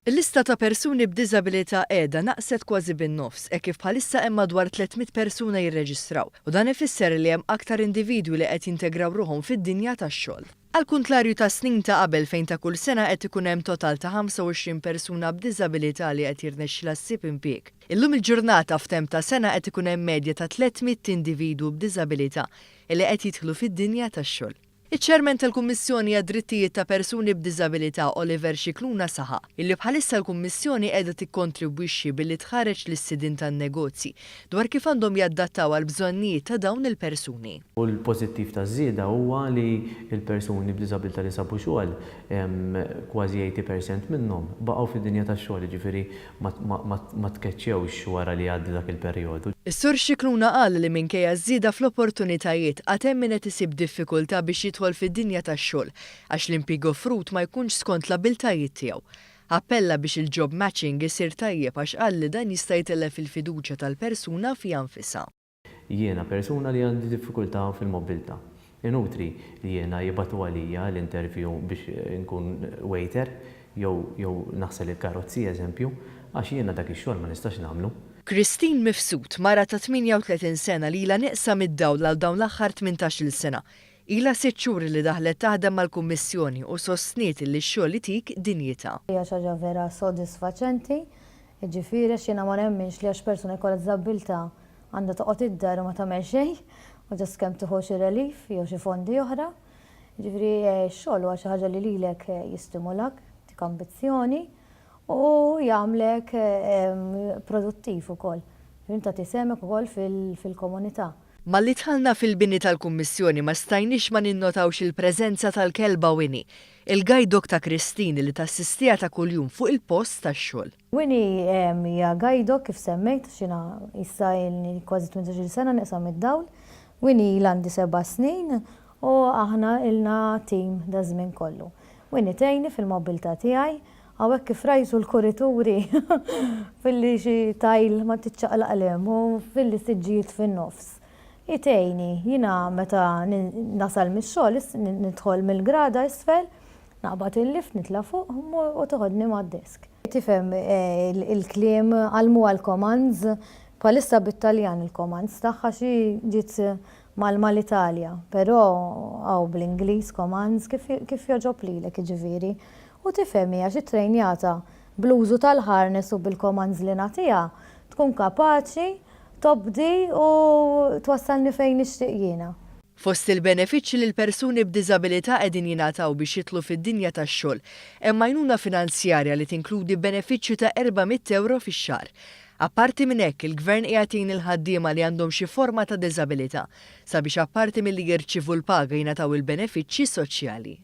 Il-lista ta' persuni b'diżabilità qiegħda naqset kważi bin-nofs hekk kif bħalissa hemm madwar 300 persuna jirreġistraw u dan ifisser li hemm aktar individwi li qed jintegraw ruħhom fid-dinja tax-xogħol. Għall-kuntlarju tas-snin ta' qabel fejn ta' kull sena qed ikun hemm total ta' 25 persuna b'diżabilità li qed jirnexxilha ssib impieg, illum il-ġurnata f'temp ta' sena qed ikun hemm medja ta' 300 individwu b'diżabilità li qed jidħlu fid-dinja tax-xogħol. Iċ-Chairman tal-Kummissjoni għad-Drittijiet ta' Persuni b'Diżabilità Oliver Scicluna saħaq illi bħalissa l-Kummissjoni qiegħda tikkontribwixxi billi tħarreġ lis-sidien tan-negozji dwar kif għandhom jadattaw għall-bżonnijiet ta' dawn il-persuni. U l-pożittiv taż-żieda huwa li l-persuni b'diżabilità li sabu xogħol, kważi 80 percent minnhom baqgħu fid-dinja tax-xogħol, jiġifieri ma tkeċċewx wara li għadda dak il-perjodu. Is-Sur Scicluna qal li minkejja ż-żieda fl-opportunitajiet, għad hemm min qed isib diffikultà biex jidħol fid-dinja tax-xogħol għax l-impjieg offrut ma jkunx skont l-abiltajiet tiegħu. Appella biex il-job matching isir tajjeb għax qal li dan jista' jtellef il-fiduċja tal-persuna fiha nfisha. Jiena persuna li għandi diffikultà fil-mobbiltà. Inutli li jiena jibagħtu għalija l-interview biex inkun waiter jew jew naħsel il-karozzi eżempju, għax jiena dak ix-xogħol ma nistax nagħmlu. Christine Mifsud, mara ta' 38 sena li ilha nieqsa mid-dawl għal dawn l-aħħar 18-il sena. Ilha 6 xhur li daħlet taħdem mal-Kummissjoni u sostniet li x-xogħol itik dinjità. Hija xi ħaġa vera sodisfaċenti, jiġifieri għax jiena ma nemminx li għax persuna jkollha diżabilità għandha toqgħod id-dar u ma tagħmel xejn u just kemm tieħu xi relief jew xi fondi oħra. Jiġifieri x-xogħol huwa xi ħaġa li lilek jistimulak, tik ambizzjoni u jagħmlek produttiv ukoll. Int tagħti semek ukoll fil-komunità. Malli dħalna fil-bini tal-Kummissjoni ma stajniex ma ninnotawx il-preżenza tal-kelba Winnie, il-guide dog ta' Christine li tassistiha ta' kuljum fuq il-post tax-xogħol. Winnie hija guide dog kif semmejt għax jiena issa ilni kważi 18-il sena nieqsa mid-dawl. Winnie ilha għandi 7 snin u aħna ilna tim daż-żmien kollu. Winnie tgħinni fil-mobilità tiegħi, hawnhekk kif rajtu l-kurituri filli xi tile ma tiċċaqlaq 'l hemm u filli siġġijiet fin-nofs. Hi tgħinni, jiena meta nasal mix-xogħol nidħol mill-grada isfel, naqbad il-lift nitla' fuq u toħodni mad-desk. Tifhem il-kliem għallmuha l-commands, bħalissa bit-Taljan il-commands tagħha xi ġiet mal-Italja, però hawn bl-Ingliż commands kif jogħġob lilek jiġifieri. U tifhem hi għax ittrejnjata bl-użu tal-harness u bil-commands li nagħtiha tkun kapaċi tobdi u twassalni fejn nixtieq jiena. Fost il-benefiċċji li l-persuni b'diżabilità qegħdin jingħataw biex jidħlu fid-dinja tax-xogħol, hemm għajnuna finanzjarja li tinkludi benefiċċju ta' €400 fix-xahar. Apparti minn hekk, il-Gvern qiegħed jgħin il-ħaddiema li għandhom xi forma ta' diżabilità sabiex apparti milli jirċievu l-paga jingħataw il-benefiċċji soċjali.